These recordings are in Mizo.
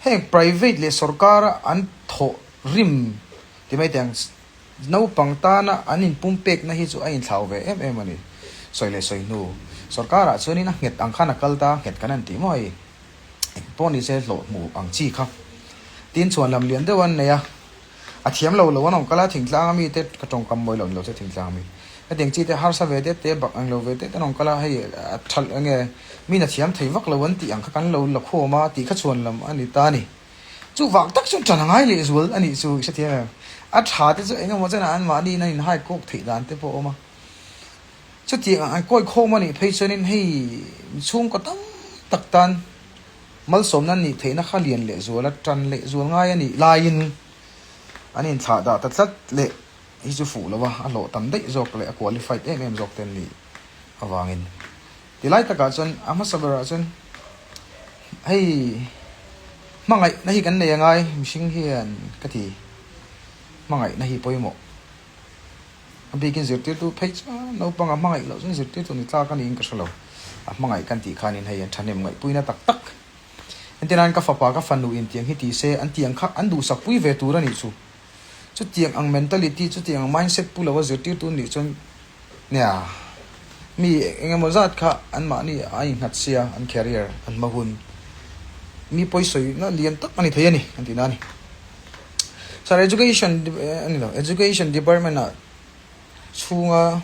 Heng private leh sorkara an thawh rim ti mai teh ang, naupang tana an inpumpekna hi chu a inthlau ve em em a ni. Sawi leh sawi hnu, sorkarah chuanin a nghet ang khan a kal ta, nghet kan han tih maw hei? Eng pawh ni se hlawh hmuh ang chi kha. Tin chhuan lam lian deuh an nei a, a thiam lo lo an awm kal a, thingtlang a mite ka tawngkam mawi lo ni lo se thingtlang a mi hetiang chi te harsa ve det te bak ang lo ve det an awm kal a, hei a tha enge min a thiam thei vak lo an tih ang kha kan lo la khawm a tih kha chhuan lam a ni ta a ni. Chuvang tak chuan ṭan a ngai leh zual a nih chu i hrethiam em? A ṭha te chu engemaw chen ah anmahni in an inhai kawk theih dan te pawh a awm a. Chutiang ang an kawi khawm a nih phei chuanin hei chhungkaw tam tak tan malsawmna an nih theihna kha lian leh zual a tan leh zual ngai a nih laiin an inthlah dah ta tlat leh hi chu fuh lo a, a hlawh tam daih zawk leh a qualified em em zawk te an nih avangin tilai takah chuan a hmasa berah chuan hei hmangaihna hi kan nei a ngai mihring hian ka ti hmangaihna hi pawimawh. A bikin zirtirtu phei chuan naupang a hmangaih loh chuan zirtirtu ni tlak a niin ka hre lo. A hmangaih kan tih khanin hei an thahnem ngaihpuina tak tak. Entirnan ka fapa ka fanu in tiang hi ti se an tiang kha an duhsak pui ve tur a nih chu. Chutiang ang mentality chutiang ang mindset pu lova zirtirtu nih chuan nia mi eng emaw zat kha anmahni a innghat sia an career an hma hun mi pawisawina lian tak a ni thei a ni an tihna a ni. Sir education a ni lo education department ah chhunga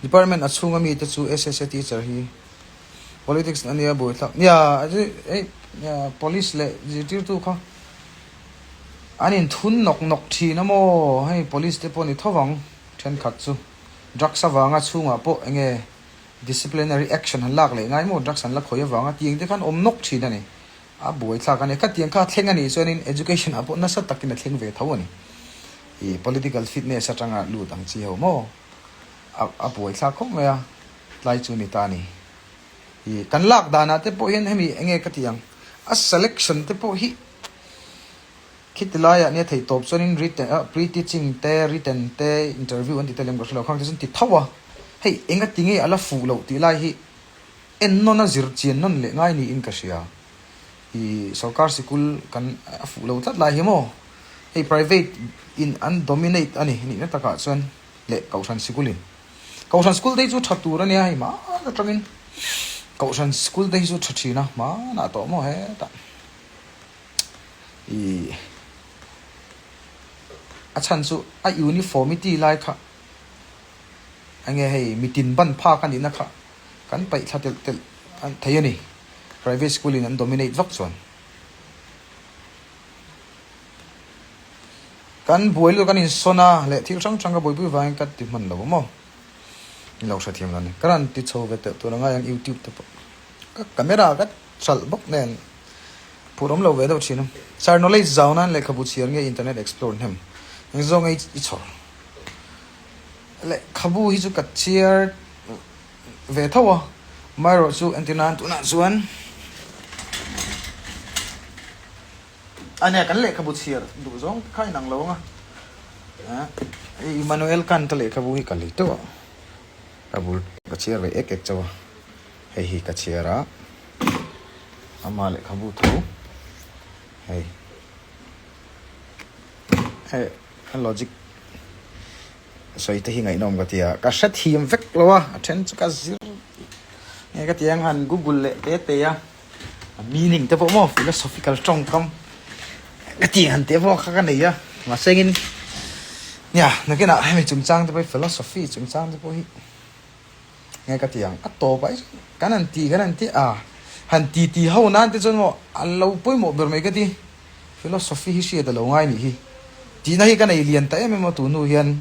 department a chhunga mite chu S_S_A teacher hi politics a nia buaithlak nia hei police leh zirtirtu kha an inthun nawk nawk thin a maw hei police te pawh a ni tho vang thenkhat chu drugs avanga chhungah pawh eng nge disciplinary action han lak leh ngai maw drugs an la khawih avanga tiang te khan awm nawk thin a ni. A buaithlak a ni. Khatiang kha a thleng a nih chuanin education ah pawh nasa takin a thleng ve tho a ni. Ih political fitness atanga lut ang chi ho maw? A a buaithlak khawp mai a, tlai chu ni ta a ni. Ih kan lak danah te pawh hian hemi enge ka tih ang, a selection te pawh hi khiti laiah nia theih tawp chuanin written ah pre-teaching te written te interview an ti te lem ka hre lo khang te chuan ti tho a, hei enga ti nge a la fuh loh tih lai hi En nawn a zir chian nawn leh ngai niin ka hria. I sorkar sikul kan a fuh lo tlat lai hi maw? Hei private in an dominate a ni nihna takah chuan leh kohhran sikul in. Kohhran school te hi chu tha tur a nia hei hmaan atangin kohhran school te hi chu tha thin a hmanah tawh maw hetah i a chhan chu a uniformity lai kha enge hei mitin ban phak a nihna kha Kan paih thla telh telh thei a ni. Private school in an dominate vak chuan. Kan buai lutuk kan insawn a leh thil hrang hrang ka buaipui vangin ka ti hman lo a maw? Ni lo hrethiam lo a ni. Ka rawn ti chho ve telh tur a ngai ang YouTube te pawh. Ka camera ka hralh bawk nen phur awm lo ve deuh thin a. Sir knowledge zau nan lehkhabu chhiar nge internet explore hnem? Engzawng nge i chhawr? Lehkhabu hi chu ka chhiar ve tho a, amaherawh chu entir nan tunah chuan a nia kan lehkhabu chhiar duh zawng te kha a inang lo ang a, hei Immanuel Kant-a lehkhabu hi ka lei teuh a, ka bul ka chhiar ve ek ek chauh a, hei hi ka chhiar a, ama lehkhabu tho hei. Hei a logic sawi te hi ngaihnawm ka ti a, ka hre thiam vek lo a, a then chu ka zir nge ka ti ang han google leh te te a, a meaning te pawh maw philosophical tawngkam ka ti han teh pawh kha ka nei a, mahse engin nia nakinah hemi chungchang te pawh hi philosophy chungchang te pawh hi. Nge ka ti ang, a tawp ah hi chuan kan han ti kan han ti a, han ti ti ho nan te chuan maw a lo pawimawh ber mai ka ti, philosophy hi hriat a lo ngai nih hi, tihna hi ka nei lian ta em em a tun hnu hian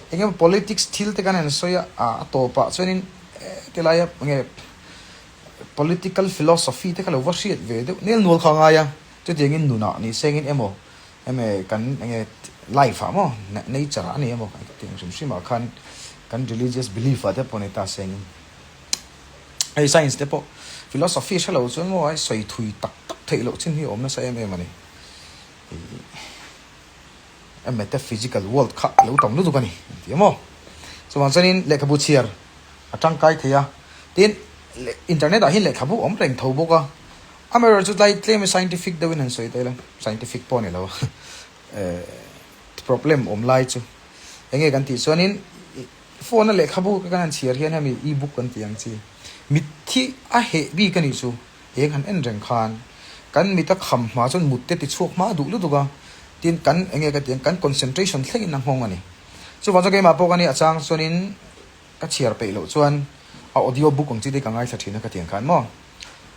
eng emaw politics thil te kan han sawi a, a tawp ah chuanin hetilaia nge political philosophy te kha lo va hriat ve deuh nel nual kha a ngai a, chutiangin nunah ni sengin emaw Hemi kan enge life ah maw nature ah a ni emaw kan tih ang hrim hrim ah khan kan religious belief ah te pawh ni ta sengin hei science te pawh philosophy hre lo chuan maw hei sawi thui tak tak theih loh chin hi a awm nasa em em a ni. A metaphysical world kha a lo tam lutuk a ni an ti a maw. Chuvang chuanin lehkhabu chhiar a tangkai thei a, tin internet ah hian lehkhabu awm reng tho bawk a. Amaherawhchu tlai tlem hi scientific deuhin han sawi ta ila, scientific pawh a ni lo a, problem awm lai chu eng nge kan tih chuanin phone a lehkhabu kan han chhiar hian hemi e-book kan tih ang chi mitthi a heh bik a nih chu eng han en reng khan kan mit a kham hma chuan mut te ti chhuak hma duh lutuk a, tin kan eng nge ka tih ang kan concentration thlengin a nghawng a ni. Chuvang chuan keimah pawh ka nih a chang chuanin ka chhiar peih loh chuan a audio book ang chi te ka ngaithla thin a ka tiang khan maw.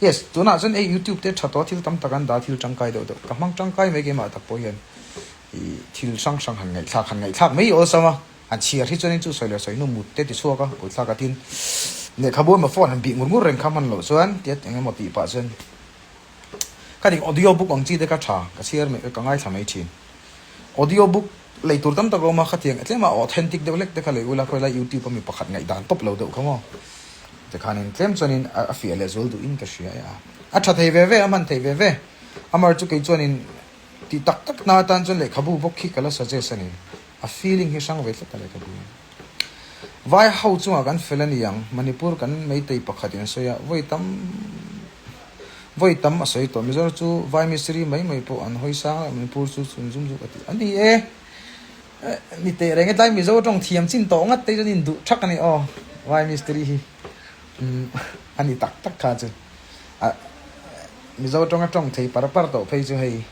Yes, tunah chuan hei youtube te tha tawh a thil tam tak an dah a thil tangkai deuh deuh ka hmang tangkai mai keimah tak pawh hian ih thil hrang hrang han ngaihthlak han ngaihthlak mai awlsam a han chhiar hi chuanin chu sawi leh sawi hnu mut te ti chhuak a buaithlak a tin lehkhabu emaw phone han bih ngur ngur reng kha hman loh chuan tia eng emaw tih pah chuan ka dik audio book ang chi te kha tha ka chhiar mai ka ngaithla mai thin. Audio book lei tur tam tak a awm a, khatiang tlema authentic deuh hlek te kha lei ula khawilai youtube a mi pakhat ngaihdan tawp lo deuh kha maw tikhanin tlem chuanin a fiah leh zual duhin ka hria e a. A tha thei ve ve a hman thei ve ve amar chu kei chuanin tih tak tak na atan chuan lehkhabu bawk khi ka la suggest a ni a feeling hi hrang ve tlat a lehkhabu hian. Vai ho chungah kan fel a ni ang, Manipur kan meitei pakhatin a sawi a, vawi tam vawi tam a sawi tawh. Mizoram chu vai mistiri mai mai pawh an hawi sang a, Manipur chu chhun zum zuk a ti a ni e. Ni teh reng e, tlai Mizo tawng thiam chin tawh ngat te chuan induh thak a ni aw, vai mistiri hi a ni tak tak kha chu. Mizo tawnga tawng thei par par tawh phei chu hei.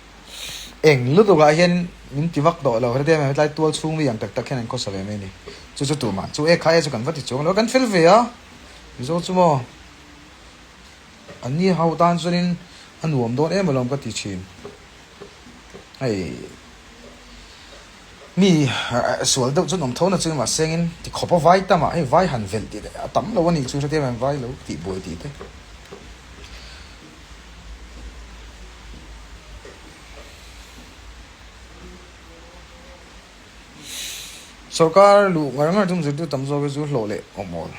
Eng lutukah hian min ti vak tawh lo, hetiang hian hetlai tual chhung mi ang tak tak hian an khawsa ve mai a ni. Chu chu tumah chu e khai e chu kan va ti chuang lo, kan fel ve a, Mizo chu maw an ni ho tan chuanin a nuam dawn em alawm ka ti thin. Hei mi sual deuh chu an awm tho na chu mahse engin ti khawp a vai tam ah hei vai han velh tih te a tam lo a nih chu hetiang hian vai lo tih buai tih te. Sorkar luh ngar ngar chung zirtir tam zawk hi chu hlawh leh awm awl.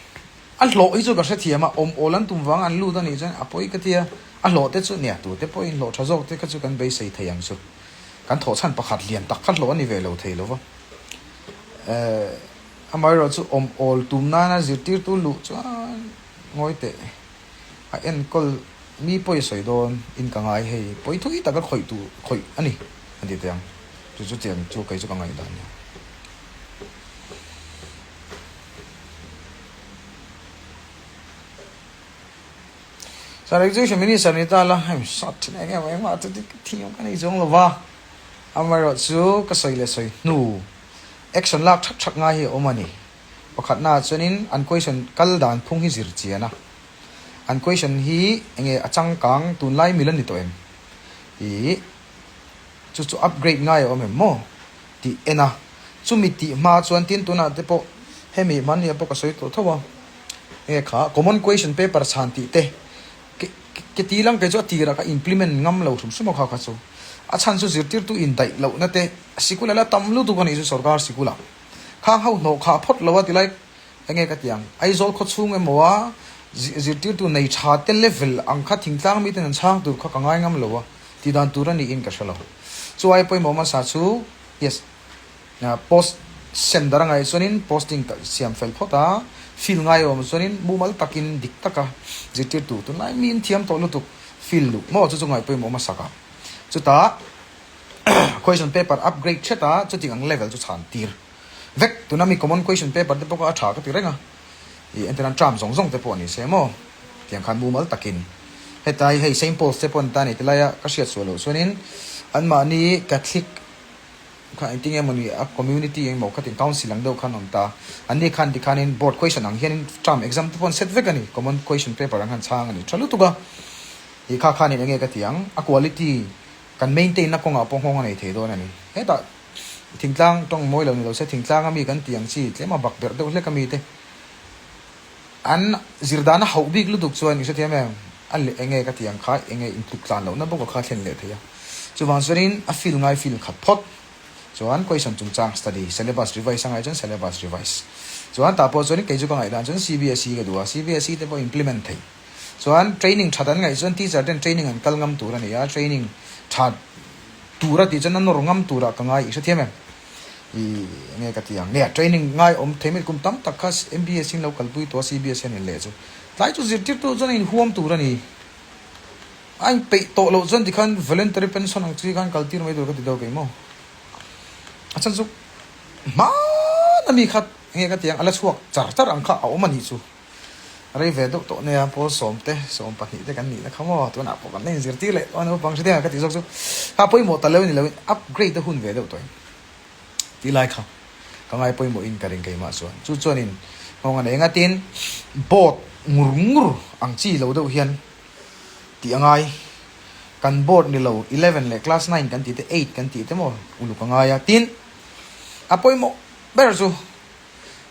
A hlawh hi chu ka hrethiam a, awm awl an tum vang an lut a nih chuan a pawi ka tia, a hlawh te chu nia tute pawhin hlawh tha zawk te kha chu kan beisei thei ang chu. Kan thawh chhan pakhat lian tak kha hlawh a ni ve lo thei lo va. Eh, amaherawhchu chu awm awl tum nana zirtirtu luh chuan ngawi teh. A enkawl mi pawi sawi dawn in ka ngai hei pawi thui taka khawih tu khawih a ni a ti teh ang chu chu tiang chu kei chu ka ngaih dan a nia. Sir Education Minister ni ta la hei sat thin eng emaw engmah chu thiam ka nei chuang lo va amaherawh chu ka sawi leh sawi hnu action lak thak thak ngai hi a awm a ni. Pakhatnaah chuanin an question kal dan phung hi zir chian a, an question hi enge a changkang tunlai mil a ni tawh em? Ih chu chu upgrade ngai a awm em maw? tih en a, chumi tih hma chuan tin tunah te pawh hemi hmannia pawh ka sawi tawh tho a, enge kha common question paper chhan tih te ke ti lang kei chu a tirah ka implement ngam lo hrim hrim a kha kha chu a chhan chu zirtirtu indaih lohna te sikul a la tam lutuk a nih chu sorkar sikulah. Khang ho hnawh khah phawt lo a ti lai enge ka ti ang. Aizawl khaw chhung emaw a zirtirtu nei tha te level ang kha thingtlang miten an chhang tur kha ka ngai ngam lo a tih dan tur a niin ka hre lo. Chu ai pawimawh hmasa chu yes post sender a ngaih chuanin posting ka siam fel phawt a, fill ngai awm chuanin mumal takin dik taka zirtirtu tunlai miin thiam tawh lutuk fill luh maw chu chu ngaih pawimawh hmasak a. Chutah. Question paper upgrade hret a, chuti ang level chu chhan tir vek. Tuna mi common question paper te pawh kha a tha ka ti reng a, ih entirnan term zawng zawng te pawh a ni se maw tiang khan mumal takin hetlai hei Saint Paul's te pawh an ta a ni ti laia ka hriat suah loh chuanin anmahni Catholic kha engtin nge mawni a community engemaw khatin council ang deuh khan awm ta, anni khan tikhanin board question ang hianin term exam te pawh an set vek a ni, common question paper ang khan chhang a ni tha lutuk a, ih kha khanin enge ka ti ang a quality Kan maintain na kawngah pawh nghawng a nei thei dawn a ni. Hetah thingtlang tawng mawi lo ni lo se thingtlang a mi kan tih ang chi tlem a bak berh deuh hlek a mi te an zir dan a hauh bik lutuk chuan i hrethiam em? A leh enge ka tih ang kha enge intluk tlan lohna bawk a kha thlen leh thei a. Chuvang chuanin a fill ngai fill khat phawt chuan question chungchang study syllabus revise a ngaih chuan syllabus revise chuan tah pawh chuanin kei chu ka ngaihdan chuan CBSE ka duh a, CBSE te pawh implement thei. Chuan training that an ngaih chuan teacher ten training an kal ngam tur a ni a, training that tur a tih chuan a nawr ngam turah ka ngai i hrethiam em? I enge ka ti ang nia training ngai awm thei mai kum tam tak kha MBS in lo kalpui tawh a CBS hian in leh chu tlai chu zirtirtu chuan a inhuam tur a ni. A inpeih tawh loh chuan tikhan voluntary pension ang chi khan kal tir mai tur ka ti deuh kei maw. A chhan chu hmana mi kha enge ka ti ang a la chhuak char char ang kha a awm a nih chu. Rei ve deuh tawh nia pawl sawm te 12 te kan nihna kha maw tunah pawh kan la inzirtir leh tawh a naupang hre deuh ang ka tih zawk chu kha pawimawh ta lo ni loin upgrade a hun ve deuh tawh in tih lai kha ka ngai pawimawh in ka ring keimah chuan chu chuanin nghawng a nei anga tin board ngur ngur ang chi lo deuh hian tih a ngai kan board ni lo 11 leh class 9 kan tih te 8 kan tih te maw uluk a ngai a tin a pawimawh ber chu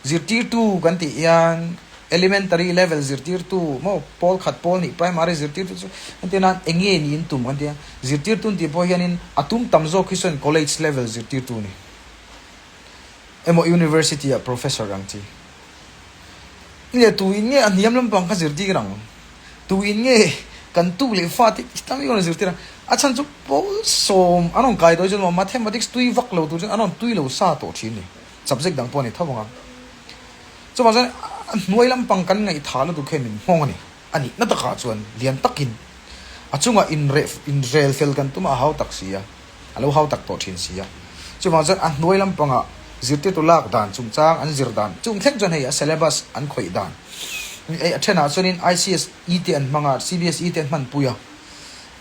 Zirtirtu kan tih hian elementary level zirtirtu maw pawl khat pawl nih primary zirtirtu chu kan tih nan eng nge niin tum kan ti a, zirtirtu an tih pawh hianin a tum tam zawk hi chuan college level zirtirtu a ni emaw university ah professor ang chi. Nge tu in nge a hniam lampang kha zirtir ang? Tu in nge kan tu leh fa te hi tam em zirtir ang? A chhan chu pawl sawm an rawn kai dawi chuan maw mathematics tui vak lo tur chuan an rawn tui lo sa tawh thin a ni. Subject dang pawh a ni tho vang a. Chuvang chuan a hnuai lampang kan ngaihthah lutuk hian min nghawng a ni. A nihna takah chuan lian takin a chungah inreh inrel fel kan tum a, a hau tak si a, a lo hau tak tawh thin si a. Chuvang chuan a hnuai lampangah zirtirtu lak dan chungchang an zir dan chung thleng chuan hei a syllabus an khawih dan hei a thenah chuanin ICSE te an hmang a, CBSE te an hmanpui a.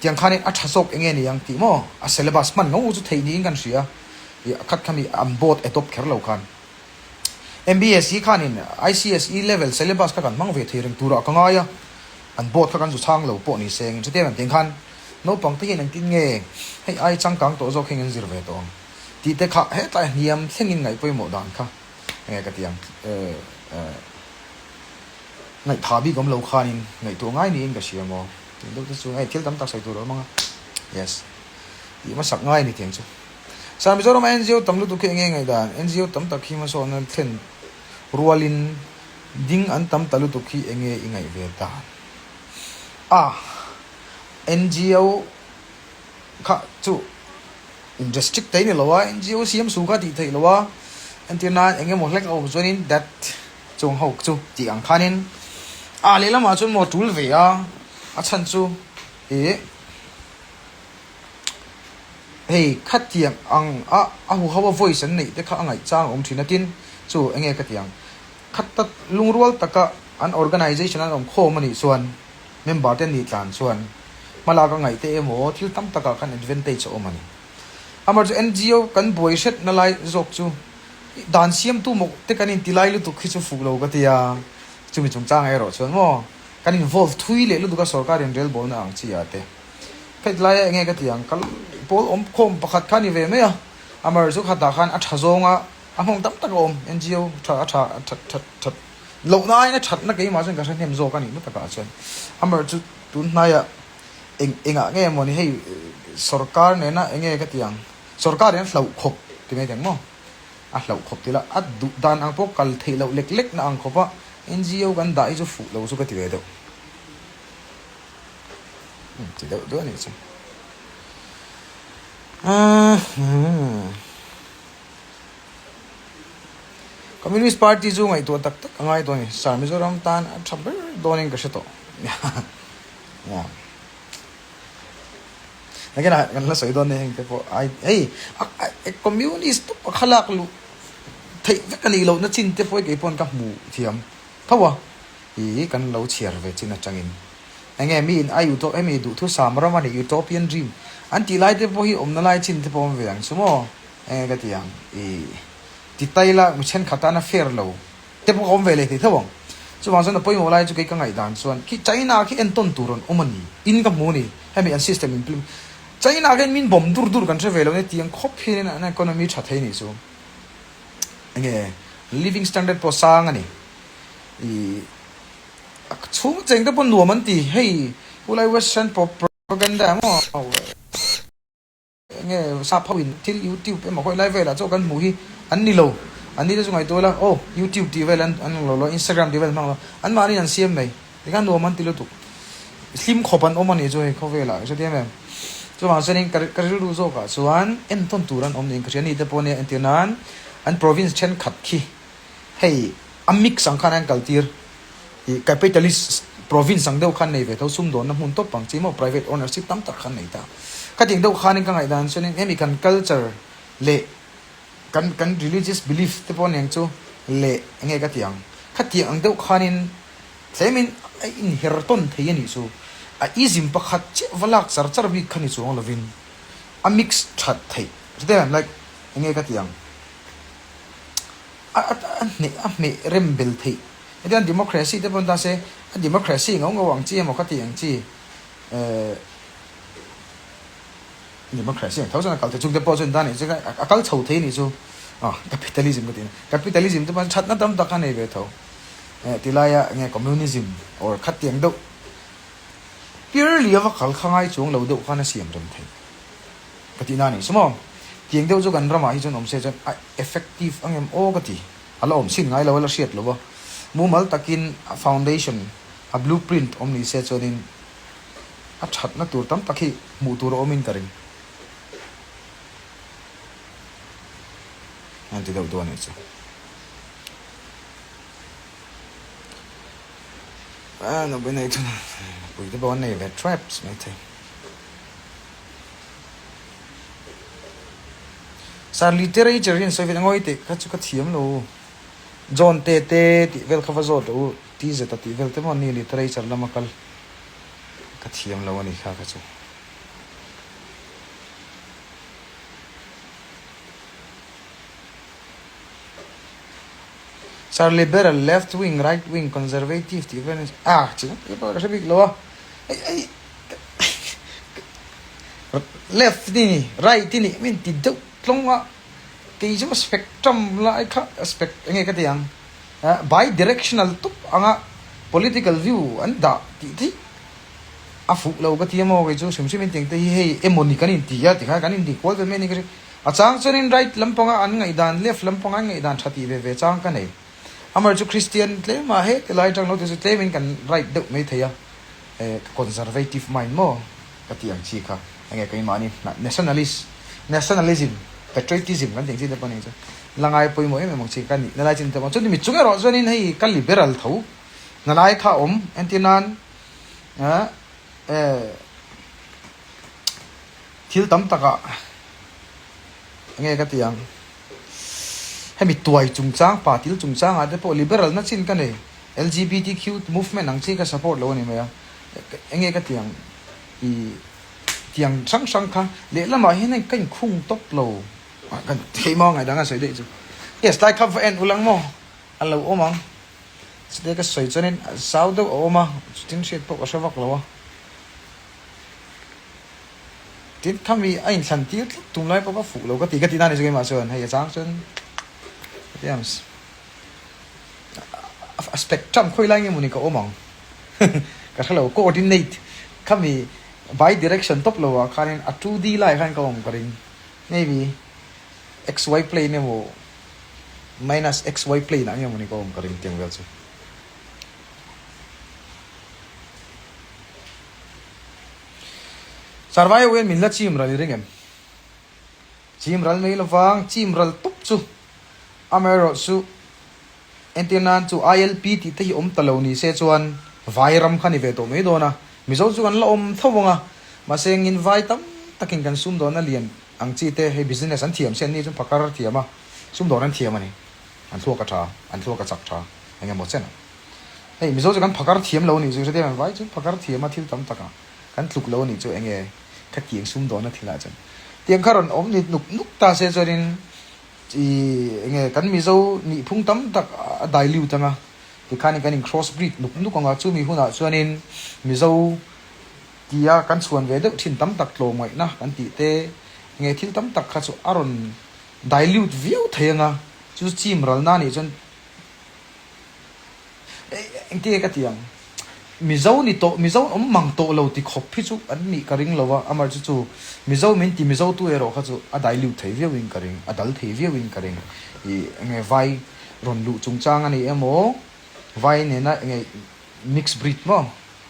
Tiang khanin a tha zawk eng nge ni ang tih maw a syllabus hman ngau chu theih niin kan hria. I a khat khami an board adopt kher lo khan MBSE khanin ICSE level syllabus kha kan hmang ve thei reng turah ka ngai a, an board kha kan zu chhang lo pawh ni se engin hrethiam em tih khan naupang te hian engtin nge hei ai changkang tawh zawk heng an zir ve tawh ang tih te kha hetlai hniam thlengin ngaih pawimawh dan kha enge ka ti ang ngaihtha bik awm lo khanin ngaihtuah ngai niin ka hria maw tih deuh te chu hei thil tam tak sawi tur a awm ang a yes tih hmasak ngai a ni tiang chu. Sa Mizorama NGO tam lutuk hi enge ngaihdan? NGO tam tak hi hmasawnna thlen rualin ding an tam ta lutuk hi enge i ngaih ve dan? A, NGO kha chu in restrict thei ni lo a, NGO siam su kha tih theih lo a, entir nan eng emaw hlek a awm chuanin that chung ho chu tih ang khanin a lehlamah chuan maw tul ve a, a chhan chu ih. Hei khatiang ang a a huho a voice an neih te kha a ngaihchang a awm thin a tin chu enge ka ti ang khat tak lungrual taka an organization an awm khawm a nih chuan member te an nih tlan chuan hmalak a ngaih te emaw thil tam takah khan advantage a awm a ni. Amaherawhchu NGO kan buai hret na lai zawk chu dan siamtu mawk te kan inti lai lutuk hi chu fuh lo ka ti a chumi chungchangah erawh chuan maw kan involve thui leh lutuk a sorkar inrelbawlna ang chi ah te. Heti laia enge ka ti ang, kal pawl awm khawm pakhat kha a ni ve mai a, Amar chu khatah khan a tha zawnga a nghawng tam tak a awm, NGO tha a tha a that that that lohna aiin a thatna keimah chuan ka hre hnem zawk a nih na takah chuan Amar chu tun hnaiah eng engah nge mawni hei sorkar nena enge ka ti ang, sorkar in a hlauh khawp ti mai teng maw, a hlauh khawp ti la a duh dan ang pawh kal theih loh lek lek na ang khawpa NGO kan dah hi chu fuh lo chu ka ti ve deuh. Ti deuh duah a nih chu. Communist Party chu ngaihtuah tak tak a ngai tawh a ni. Sir Mizoram tan a tha ber dawnin ka hre tawh. Nakinah kan la sawi dawn nia heng te pawh ai hei Communist tawp a khalak luh theih vek a nih lohna chin te pawh hi kei pawn ka hmu thiam tho a. Hi kan lo chhiar ve chin atangin enge mi in a utop hemi duhthusam ram a ni utopian dream an tih lai te pawh hi awmna lai chin te pawh awm ve ang chu maw enge ka ti ang i ti tai la mi thenkhat tan a fair lo te pawh ka awm ve leh thei tho ang chuvang chuan a pawimawh lai chu kei ka ngaihdan chuan khi China khi entawn tur an awm a ni in ka hmu a ni hemi an system in plim China khian min bomb dur dur kan hre ve lo nia tiang khawp hian an economy tha thei a nih chu enge living standard pawh sang a ni. I a chhung cheng te pawh nuam an ti hei khulai western propaganda emaw enge sap ho in thil youtube emaw khawi lai velah chaw kan hmuh hi an ni lo an ni te chu ngaihtuah ila aw youtube tih vel an an lo lo instagram tih vel an hmang lo an mahni an siam mai tikhan nuam an ti lutuk hlim khawp an awm a nih chu hei khawvelah ka hre thiam em chuvang chuanin ka ka rilru zawkah chuan entawn tur an awm niin ka hria ni te pawh nia entir nan an province thenkhat khi hei a mix ang khan an kal tir i capitalist province ang deuh khan nei ve tho, sumdawnna hmun tawp ang chi maw private ownership tam tak khan nei ta. Khatiang deuh khanin ka ngaihdan chuanin hemi kan culture leh kan kan religious belief te pawh aniang chu leh enge ka ti ang. Khatiang ang deuh khanin tlemin a inher tawn thei a nih chu. A ism pakhat chiah va lak char char bik kha ni chuang lovin a mix that theih. Hrethiam em like enge ka ti ang. A a hneh a hmeh rem bel theih. Hetiang democracy te pawh an ta se a democracy ngau ngau ang chi emaw ka ti ang chi eh democracy ang tho chuan a kal thei chung te pawh chu an ta nih chu a kal chho thei nih chu ah capitalism ka ti a capitalism te pawh thatna tam tak a nei ve tho eh tilaia enge communism or khatiang deuh purely a va kal kha ngai chuang lo deuh khan a siam rem thei ka tihna a ni chu maw tiang deuh chu kan ramah hi chuan awm se chuan a effective ang em aw ka ti. A la awm chin ngai lo a la hriat lo a, mumal takin a foundation, a blueprint awm ni se chuanin a thatna tur tam tak hi hmuh tur a awmin ka ring. An ti deuh dawn anih chu. A nupui nei chu nupui te pawh an nei ve traps maithei. Sir literature hi an sawi ve ngawi teh kha chu ka thiam lo John te te tih vel kha va zawt rawh u TZ a tih vel te maw ni literature lama kal ka thiam lo a ni kha kha chu. Sir liberal left wing right wing conservative tih vel a chi ka hre bik lo a hei hei. Left i ni, right i ni min ti deuh tlawng a, kei chu spectrum lai kha spec eng nge ka ti ang bi-directional tawp anga political view an dah tih theih a fuh lo ka ti a maw kei chu hrim hrim in tiang te hi hei emaw ni kan inti a tikhan kan inti kual ve mai a ni ka hria a chang chuanin right lampanga an ngaihdan left lampanga an ngaihdan tha tih ve ve chang ka nei amar chu Christian tlem a heti lai atang lo ti chu tlemin kan right deuh mai thei a. Eh ka conservative mind maw ka tih ang chi kha enge keimahni nationalist nationalism patriotism kan tih ang chi te pawh nih chu la ngai pawimawh em em ang chi ka nihna lai chin te pawh chuan mi chung erawh chuanin hei ka liberal tho hna lai kha a awm entir nan eh eh thil tam takah enge ka tih ang hemi tuai chungchang patil chungchangah te pawh liberal na chin ka nei. LGBTQ movement ang chi ka support lo a ni mai a, enge ka tiang i tiang hrang hrang kha lehlamah hian hei ka inkhung tawp lo kan theih maw ngaidang a sawi daih chu yes tlai kha va en ulang maw a lo awm ang chutei ka sawi chuanin zau deuh a awm a chutin hriat pawh ka hre vak lo a tin khami a inthlan tir tlat tunlai pawh ka fuh lo ka ti ka tih na ni chu keimah chuan hei a chang chuan hetiang. A spectrum khawi lai nge mawni ka awm ang ka hre lo coordinate khami bi direction tawp lo ah khanin a 2D lai khan ka awm ka ring maybe xy plane emaw minus xy plane ah nge mawni ka awm ka ring tiang vel chu. Sarvai ho hian min la chim ral i ring em? Chim ral mai lovang chim ral tawp chu. Amaherawhchu, entir nan chu ILP tih te hi awm ta lo ni se chuan vai ram kha ni ve tawh mai dawn a, Mizo chu kan la awm tho vang a, mahse engin vai tam takin kan sumdawnna lian ang chi te hei business an thiam si an ni chuan phakar thiam a, sumdawn an thiam a ni, an thluak a tha, an thluak a chak tha eng emaw chen a. Hei Mizo chu kan phakar thiam lo a nih chu hrethiam em, vai chu phakar thiam a thil tam tak a kan tluk lo a nih chu eng nge khatiang sumdawnna thilah chuan tiang kha rawn awm ni nuk nuk ta se chuanin Ih enge kan Mizo nihphung tam tak a dilute anga tikhanin kan in cross breed nuk nuk anga chumi hunah chuanin Mizo tia kan chhuan ve deuh thin tam tak tlawmngaihna kan tih te enge thil tam tak kha chu a rawn dilute viau thei anga chu chim ralna nih chuan Engtin nge ka ti ang? Mizo ni tawh, Mizo awm mang tawh lo ti khawp hi chu an nih ka ring lo a, amah chu chu Mizo min ti Mizo tu erawh kha chu a dilute thei viau in ka ring, a dal thei viau in ka ring. Ih enge vai rawn luh chungchang a ni emaw, vai nena enge mix breed maw,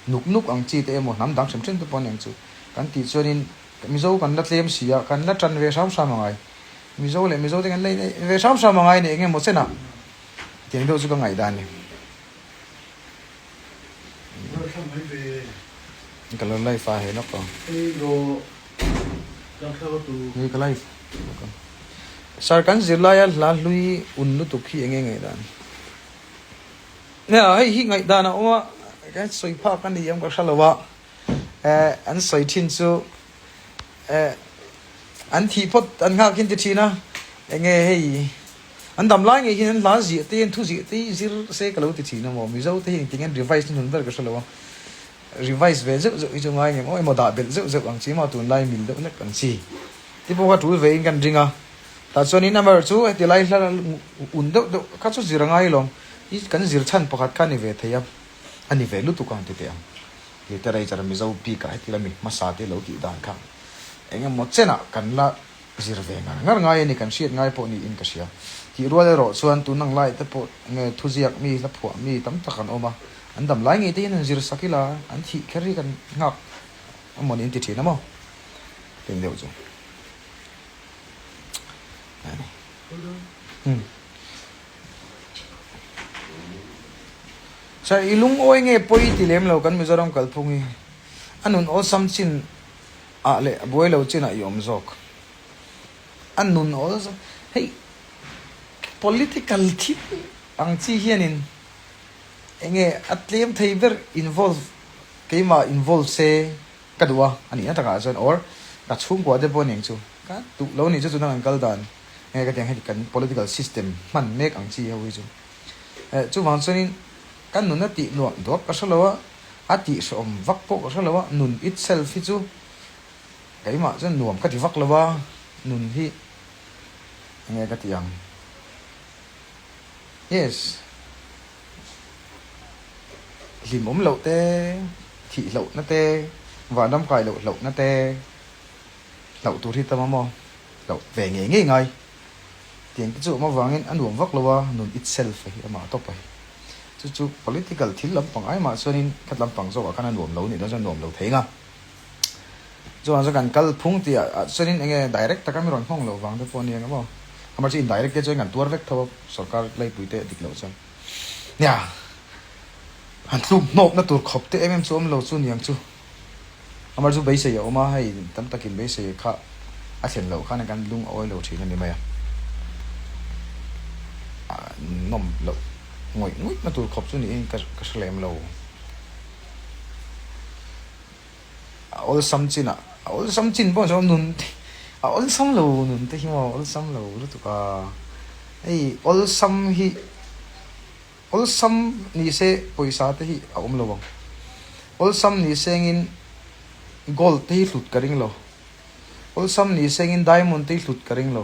nuk nuk ang chi te emaw hnam dang hrim hrim te pawh a ni ang chu kan tih chuanin Mizo kan la tlem si a, kan la tan ve hram hram angai. Mizo leh Mizo te kan la inei ve hram hram angai ni eng emaw chenah. Tiang deuh chu ka ngaihdan a ni. Ka lo live a he lawk ang. Ni ka live lawk ang. Sir kan zirlaia hla hlui un lutuk hi enge ngaihdan? Nia hei hi ngaihdan a awm a, kan sawi phak a ni em ka hre lo a, eh an sawi thin chu eh an thih phawt an nghak hin ti thin a, enge hei an dam lai ngei hian an hla ziah te an thu ziah te hi zir se ka lo ti thin a maw, Mizo te hi engtin nge an revise hnuhnun ber ka hre lo a. Revise ve zeuh zeuh hi chu ngai ngem aw emaw dah belh zeuh zeuh ang chi maw tunlai mil deuh hlek ang chi ti pawh kha tul vein kan ring a tah chuanin amaherawh chu heti lai hla un deuh deuh kha chu zir a ngai lawm i kan zir chhan pakhat kha a ni ve thei a a ni ve lutuk ang ti teh ang literature mizo bikah heti lami hmasa te lo tih dan kha eng emaw chenah kan la Zir ve ngar ngar ngai a ni, kan hriat ngai pawh niin ka hria. Tih rual erawh chuan tun ang lai te pawh nge thuziak mi, hla phuah mi tam tak an awm a, an dam lai ngei te hian an zir sak ila, an thih kher hi kan nghak emaw niin ti thin a maw? Teng deuh chu a ni. Umm. Sir, i lungawi nge pawi ti lem lo kan Mizoram kalphung hi a nun awlsam chin Ah leh a buai lo chinah i awm zawk. A nun awl zawk. Hei political thil ang chi hianin enge a tlem thei ber involve keimah involve se ka duh a, a nihna takah chuan or ka chhungkua te pawh aniang chu ka duh lo nih chu chutang an kal dan enge ka tiang heti kan political system hman mek ang chi ho hi chu. Eh chuvang chuanin ka nun a tih nuam duak ka hre lo a. A tih hrehawm vak pawh ka hre lo a, nun itself hi chu keimah chuan nuam ka ti vak lo a, nun hi enge ka ti ang? Yes, hlimawm loh te, thih hlauhna te, vanram kai loh hlauhna te, hlauh tur hi tam a maw? Hlauh ve ngei ngei ngai. Tiang te chu awm avangin a nuam vak lo a, nun itself hi amah tawp a hi. Chu chu political thil lampang ai mah chuanin khat lampang zawkah khan a nuam lo nih dawn chuan a nuam lo thei nga. Chuan chuan kan kal phung tih ah chuanin enge direct taka mi rawn nghawng loh vang te pawh a ni ang emaw. Amah chu indirect te chuan kan tuar vek tho a, sorkar leipui te dik loh chuan. Nia, han tluk hnawkna tur khawp te em em chu awm lo chu niang chu. Amah chu beisei a awm a, hei tam takin beisei kha a thlen loh khan kan lung a awi lo thin a ni mai a. Nawm loh ngawih ngawih na tur khawp chu niin ka hre lem lo. A awlsam chin ah, a awlsam chin pawh chuan nun te, a awlsam lo nun te hi maw awlsam lo lutuk a. Hei awlsam hi. Awlsam ni se pawisa te hi a awm lo ang. Awlsam ni sengin gold te hi hlut ka ring lo. Awlsam ni sengin diamond te hi hlut ka ring lo.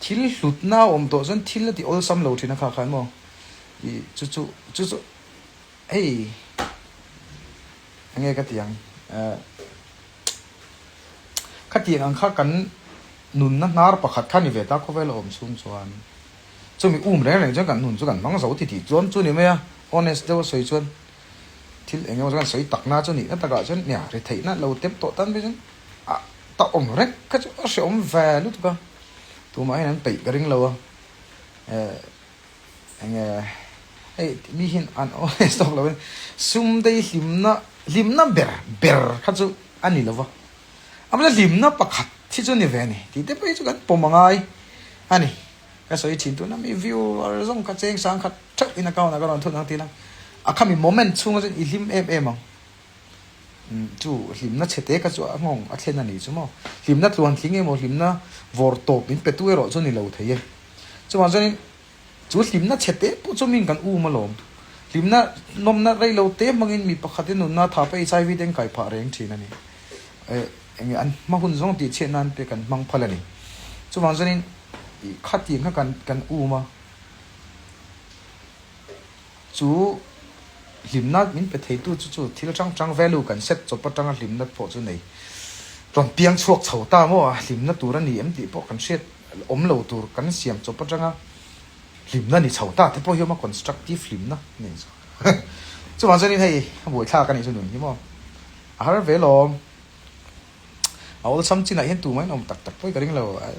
Thil hlutna a awm tawh chuan thil a ti awlsam lo thin a kha khan maw. I chu chu chu chu hei enge ka ti ang eh khatiang ang kha kan nunna hnar pakhat kha ni ve ta khawvel a awm chhung chuan. Chumi um reng reng chuan kan nun chu kan hmang zo ti tih chuan chu ni mai a, honest deuh a sawi chuan thil eng emaw chu kan sawi takna chu nihna takah chuan nia ri theihna lo tem tawh tan phei chuan a ta awm reng kha chu a hrehawm ve lutuk a, tumah hian an peih ka ring lo a, eh enge hei mi hian an honest tawk lo in sum dei hlimna hlimna ber ber kha chu a ni lo va, amah hlimna pakhat hi chu a ni ve a ni tih te pawh hi chu kan pawm a ngai a ni. Ka sawi thin tuna mi viewer zawng kha cheng sang khat theuh in account ah ka rawn thun ang tih lang a khami moment chhunga chuan i hlim em em ang umm chu hlimna chhe te kha chu a nghawng a thlen a ni chu maw hlimna tluan thling emaw hlimna vawr tawp min pe tu erawh chu ni lo thei e chuvang chuanin chu hlimna chhe te pawh chu min kan um alawm hlimna nawmna rei lo te hmangin mi pakhat in nunna thap a HIV te an kai phah reng thin a ni eh enge an hma hun zawng tih chhiat nan te kan hmang phal a ni chuvang chuanin Ih khatiang kha kan kan um a, chu hlimna min pe theitu chu chu thil hrang hrang value kan set chawp atanga hlimna pawh chu nei rawn piang chhuak chho ta maw a, hlimna tur a ni em tih pawh kan hriat awm lo tur kan siam chawp atanga hlimna ni chho ta te pawh hi awm a constructive hlimna a ni chu chuvang chuanin hei a buaithlak a nih chu nun hi maw a har ve lawm. A awlsam chinah hian tumah in awm tak tak pawi ka ring lo a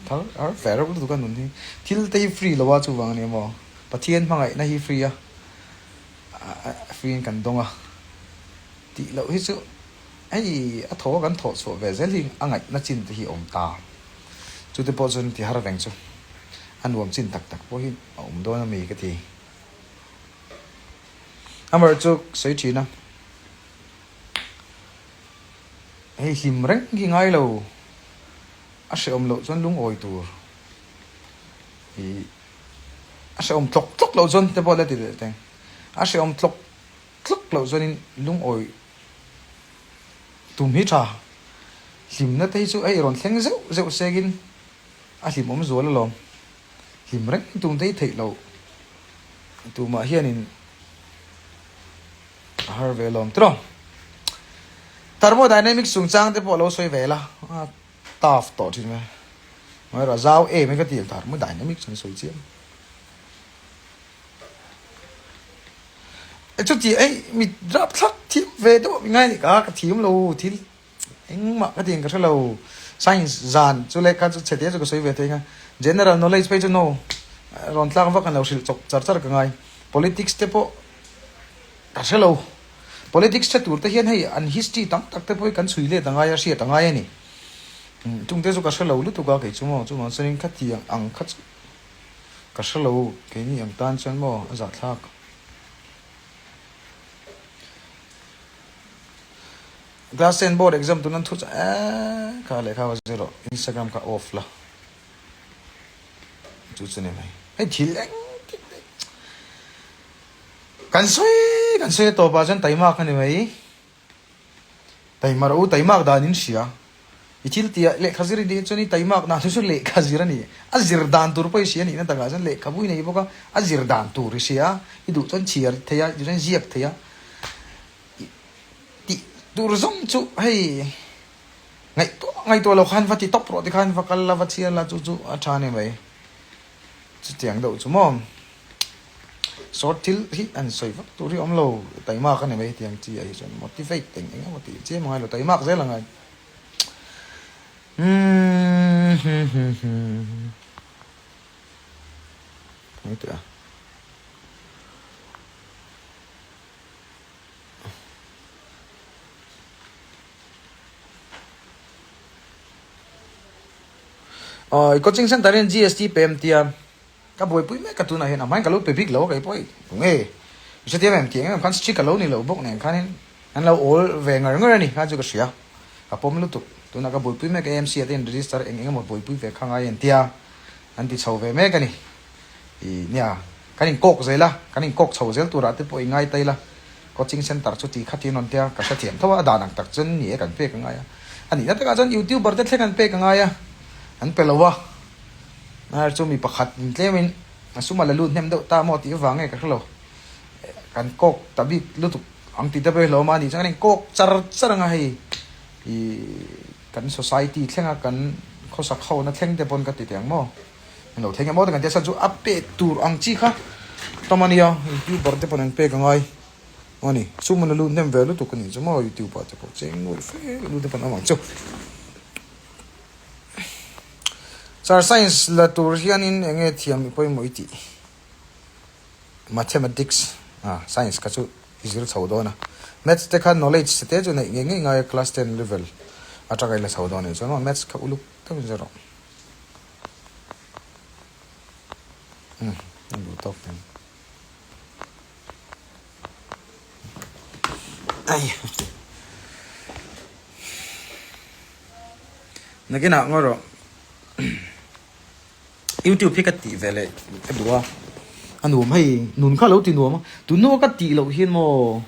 thar har fe reuh lutuk a nun hi thil te hi free lo a chuvang a ni maw Pathian hmangaihna hi free a free in kan dawng a. Tih loh hi chu hei a thaw a kan thawh chhuah ve zel hi a ngaihna chin te hi a awm ta. Chute pawh chuan ti har veng chu a nuam chin tak tak pawh hi a awm dawn a mi ka ti. Amaherawhchu chu sawi thin a, hei hlim reng hi ngai lo, a hrehawm loh chuan lungawi tur ih a hrehawm tlawk tlawk loh chuan te pawh la ti leh teng, a hrehawm tlawk tlawk loh chuanin lungawi tum hi tha, hlimna te hi chu hei rawn thleng zeuh zeuh sengin a hlimawm zual alawm. Hlim reng tum te hi theih loh tumah hianin a har ve alawm tiraw. Thermodynamics chungchang te pawh lo sawi ve la, a tough tawh thin mai. Amaherawh zau em hi ka ti ang thermodynamics an sawi chiam. Chuti ei mi rapthlak thiam ve deuh ngai ni ka ka thiam lo thil. Engmah ka ti ang ka hre lo. Science zan chu leh kha chu chhe te chu ka sawi ve thei ang a. General knowledge phei chu no. Rawn tlak vak an lo hrilh chawp char char ka ngai. Politics te pawh ka hre lo. Politics hre tur te hian hei an history tam tak te pawh hi kan chhui let a ngai a, hriat a ngai a ni. Chung te chu ka hre lo lutuk a kei chu maw. Chuvang chuanin khatiang ang kha chu ka hre lo keini ang tan chuan maw a zahthlak. Class ten board exam tun an thu chah eee kha lehkha va zir rawh Instagram kha off la chu chu ni mai hei thil eng tik te kan sawi kan sawi a tawp ah chuan taimak a ni mai taima rawh u taimak dan in hria i thil tih ah lehkha zir i nih chuan i taimak dan chu lehkha zir a ni a zir dan tur pawh i hria a nih na takah chuan lehkhabu i nei bawk a a zir dan tur i hria i duh chuan chhiar thei a i duh chuan ziak thei a. Tih tur zawng chu hei ngaihtuah ngaihtuah lo khan va ti tawp rawh tikhan va kal la va chhiar la chu chu a tha a ni mai. Chutiang deuh chu maw short thil hi an sawi vak tur hi awm lo taimak a ni mai tiang chi ah hi chuan motivate eng eng emaw tih chiam a ngai lo taimak zel a ngai. Umm hum hum hum. Ngaihtuah a. Aw coaching center hian GST pe em tia ka buaipui mek a tunah hian a hmain ka lo pe bik lo a kei pawh hei tunge i hrethiam em tih ang em khan strict a lo ni lo bawk nen khanin an lo awl ve ngar ngar a ni kha chu ka hria ka pawm lutuk tunah ka buaipui mek a AMC ah te in register eng eng emaw buaipui ve kha ngai an tia an ti chho ve mek a ni. I nia, kan inkawk zel a, kan inkawk chho zel turah te pawh i ngai ta ila, coaching centre chu ti khatin rawn tia ka hrethiam tho a, a dan ang tak chuan ni e kan pek a ngai a, a nihna takah chuan youtuber te thleng an pek a ngai a, an pe lo a, ar chu mi pakhat in tlemin a sum a la lut hnem deuh ta maw tih avang nge ka hre lo, kan kawk ta bik lutuk ang tih te pawh hi hlawm a, a nih chuan kan inkawk char char ang a hei i kan society thlenga kan khawsak ho na thleng te pawn ka ti teh ang maw. Englo thleng emaw te kan tia chhan chu a pek tur ang chi kha tam a nia youtuber te pawn an pek a ngai a ni sum an la lut hnem ve lutuk a nih chu maw youtube ah te pawh cheng nuaih fe lut te pawn awm ang chu Sir science la tur hianin eng nge thiam i pawimawh i tih mathematics ah science kha chu i zir chho dawn a maths te kha knowledge te chu neih ngei ngei ngai a class ten level atanga i la chho dawn a nih chuan maw maths kha uluk deuhin zir rawh. Umm a duh tawk thei. Ai. Nakinah ngaw rawh. YouTube hi ka tih ve leh ka duh a. A nuam hei nun kha lo ti nuam a. Tunhnu a ka tih loh hian maw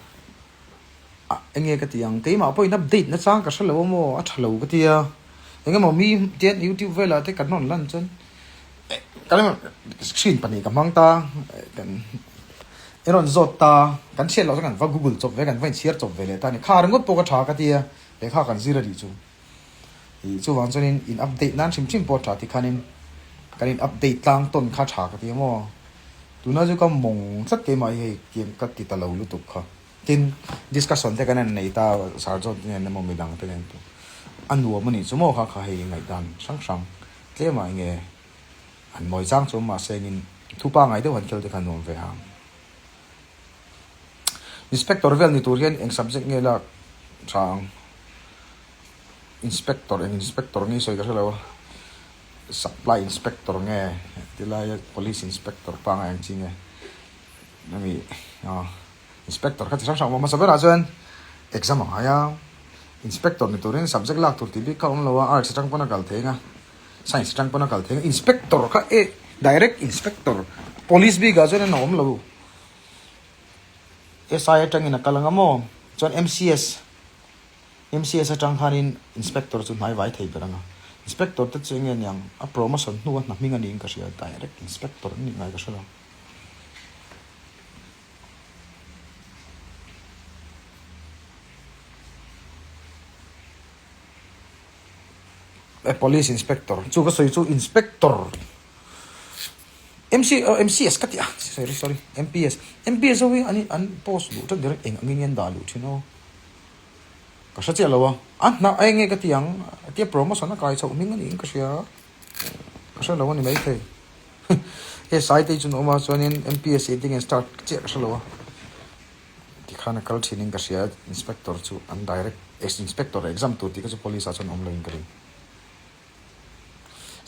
Ah enge ka ti ang, keimah pawhin update na chang ka hre lo a maw, a tha lo ka ti a, eng emaw mi tian youtube velah te kan rawn lan chuan kan screen pahnih ka hmang ta, kan i rawn zawt ta, kan chhiat loh chuan kan va google chawp ve, kan va inchhiar chawp ve leh ta a ni, kha ringawt pawh ka tha ka ti a, lehkha kan zir a nih chu, ih chuvang chuanin in update nan hrim hrim pawh a tha tikhanin kan in update tlang tawn kha tha ka ti a maw, tuna chu ka mawng tlat keimah hi hei tiang ka ti ta lo lutuk kha. Tin, discussion te kan han nei ta, Sir John te nen emaw midang te nen pawh a nuam a nih chu maw kha kha hei ngaihdan hrang hrang tlem ah enge han mawi chang chu mahse engin thu pangai deuh han khel te kha nuam ve ang. Inspector vel ni tur hian eng subject nge lak? tha ang. Inspector eng inspector nge i sawi ka hre lo a, supply inspector nge tilaia police inspector pangngai ang chi nge ami aw inspector kha chi hrang hrang a awm a hmasa berah chuan exam a ngai a inspector ni turin subject lak tur tih bik kha a awm lo a arts atang pawn a kal thei ang a science atang pawn a kal thei ang a inspector kha eh direct inspector police bikah chuan a awm lo SI atangin a kal ang a maw chuan M_C_S. MCS atang khanin Inspector chu hnai vai thei ber ang a, Inspector te chu enge niang a promotion hnu a hna hming a niin ka hria, direct Inspector an nih ngai ka hre lo. Police Inspector chu ka sawi chu Inspector MC oh MCS ka ti a sorry sorry MPS MPS ho hi an an post luh tlat direct eng angin nge an dah luh thin aw. Ka hre chiah lo a, a hna eng nge ka ti ang? Tia promotion a kai chhoh hming a niin ka hria, ka hre lo a ni maithei. He Saitei chu an awm a, chuanin MPSC te nge start chiah ka hre lo a, tikhan a kal thinin ka hria, inspector chu an direct inspector exam tur tih kha chu police ah chuan awm loin ka ring.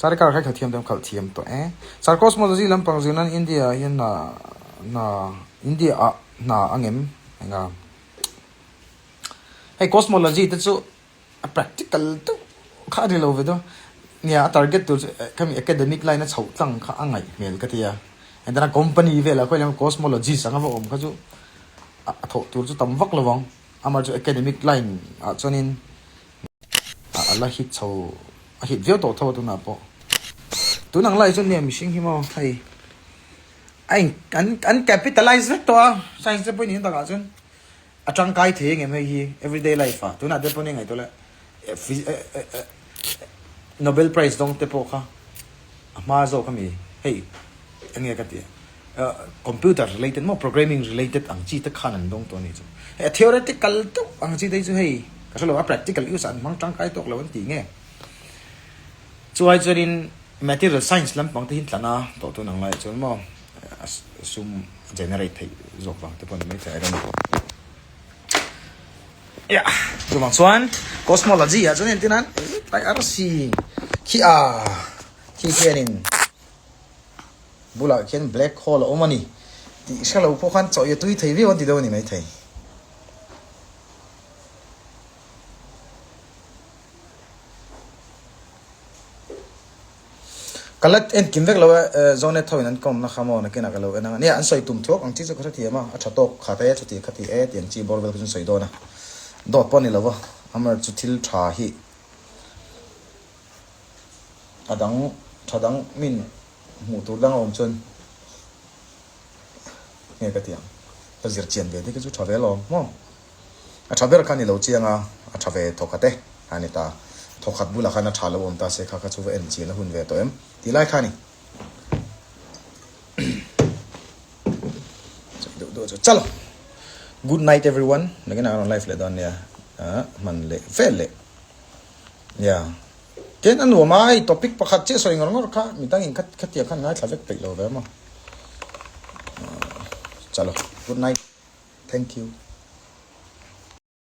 Sir car kha i khalh thiam tawh em? Khalh thiam tawh e. Sir cosmology lampang zir nan India ah hian hna hna India ah hna a ngem eng a? Hei cosmology te chu a practical deuh kha a ni lo ve deuh a, nia a target tur chu khami academic line a chhoh tlang kha a ngaih hmel ka ti a, engtin a company velah khawi lam cosmologist anga va awm kha chu a thawh tur chu tam vak lo ang, amah chu academic line ah chuanin a la hit chho a hit viau tawh tho a tunah pawh tun ang lai chuan nia mihring hi maw hei a in an an capitalize vek tawh a science te pawhin in takah chuan. A tangkai thei engem hei hi everyday life ah tunah te pawh ni ngaihtuah leh Nobel Prize dawng te pawh kha a hma zawk ami hei eng nge ka tih computer related maw programming related ang chi te khan an dawng tawh a nih chu hei a theoretical deuh ang chi te hi chu hei ka hrelo a practical use ah an hmang tangkai tawk lo an tih nge chuai chuanin material science lampang te hi an tlan a tawh tun ang laiah chuan maw. a sum generate theih zawk vang te pawh ni maithei I don't know. Yeah, chuvang chuan cosmology ah chuan entir nan tlai arsi khi a khi khianin bulah khian black hole a awm a ni tih hre lo pawh khan chaw i a tui thei viau an ti deuh a ni maithei. Ka la en kim vek lo e, Zonet ho in an kawmna kha maw nakinah ka lo en ang a, nia an sawi tum thuak ang chi chu ka hrethiam a, a tha tawk khat e, chuti khati e tih ang chi bawr vel kha chu an sawi dawn a, dawt pawh a ni lo va, amaherawhchu chu thil tha hi a dang tha dang min hmuh tur dang a awm chuan nge ka ti ang, ka zir chian ve te kha chu tha ve alawm maw. A tha ber kha ni lo chiang a, a tha ve thawkhat e a ni ta. Thawkhat bulah khan a tha lo awm ta se kha kha chu va en chian a hun ve tawh em tih lai kha a ni. Chawih deuh deuh chu chalo. Good night everyone. Nakinah a rawn live leh dawn nia. Ah hman leh vel leh. Yeah. Tin a nuam a, hei topic pakhat chiah sawi ngawr ngawr kha midangin kha khatiang khan ngaithla vek peih lo ve maw. Chalo. Good night. Thank you.